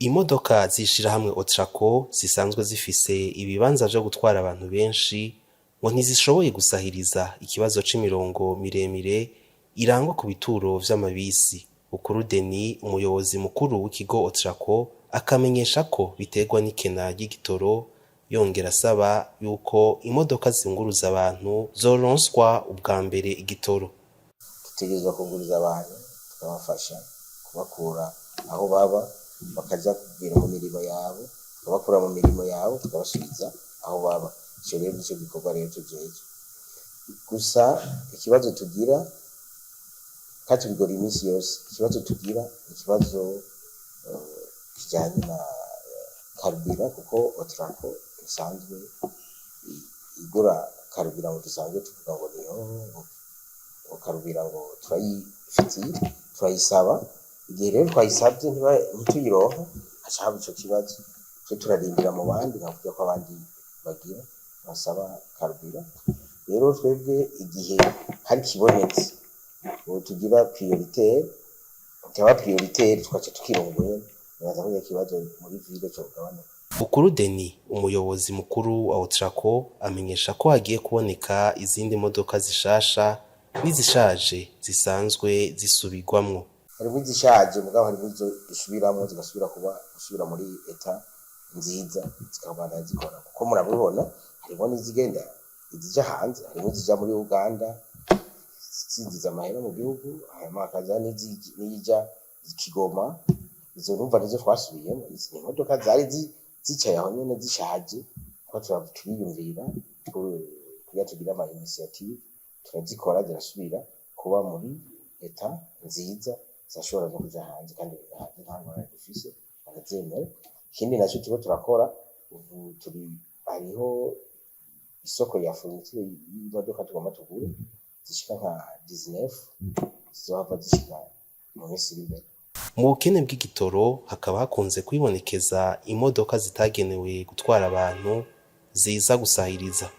Imodoka z'ishirahamwe Otraco zisanzwe zifise ibibanza vyo gutwara abantu benshi ngo ntizishoboye gusahiriza ikibazo c'imirongo miremire irangwa ku bituro vy'amabisi. Bukuru Denis, umuyobozi mukuru w'ikigo Otraco, akamenyesha ko biterwa n'ikena ry'igitoro, yongera asaba yuko imodoka zunguruza abantu zoronswa ubwa mbere igitoro. Dutegerezwa kuguriza abantu, tukabafasha kubakura aho baba bakaja kugira mu mirimo yabo, tukabakura mu mirimo yabo tukabasubiza aho baba. Ico rero nico gikorwa rero tujejwe. Gusa ikibazo tugira kandi tubikora iminsi yose, ikibazo tugira ikibazo kijanye na carburant, kuko Otraco isanzwe igura carburant, ngo dusanzwe tuvuga ngo niyo ngo carburant ngo turayifitiye, turayisaba. Igihe rero twayisabye ntituyironke, haca haba ico kibazo. Twe turarindira mu bandi nka kurya ko abandi bagira basaba carburant. Rero twebwe igihe hari kibonetse ubu tugira prioritaire, cyaba prioritaire tukaca tukirongoye. Nibaza ko ikibazo muri ville cogabanuka. Bukuru Denis, umuyobozi mukuru wa Otraco, amenyesha ko hagiye kuboneka izindi modoka zishasha n'izishaje zisanzwe zisubirwamwo. Harimo izishaje, mugabo harimo izo dusubiramwo zigasubira kuba gusubira muri état nziza, zikabandanya zikora, kuko murabibona harimo n'izigenda izija hanze, harimo izija muri Uganda zinjiza amahera mu gihugu, hanyuma hakaza n'iyija Kigoma. Izo numva nizo twasubiyemo. Izi ni imodoka zari zicaye aho nyene zishaje, kuko turiyumvira kugira tugire ama initiative, turazikora zirasubira kuba muri état nziza, zirashobora no kuja hanze, kandi hanze nta ngorane dufise, barazemera. Ikindi naco turiko turakora ubu, turi hariho isoko ya fourniture y'imodoka tugomba tugure zishika nka 19, zizohava zishika mu minsi iri imbere. Mu bukene bw'igitoro hakaba hakunze kwibonekeza imodoka zitagenewe gutwara abantu ziza gusahiriza.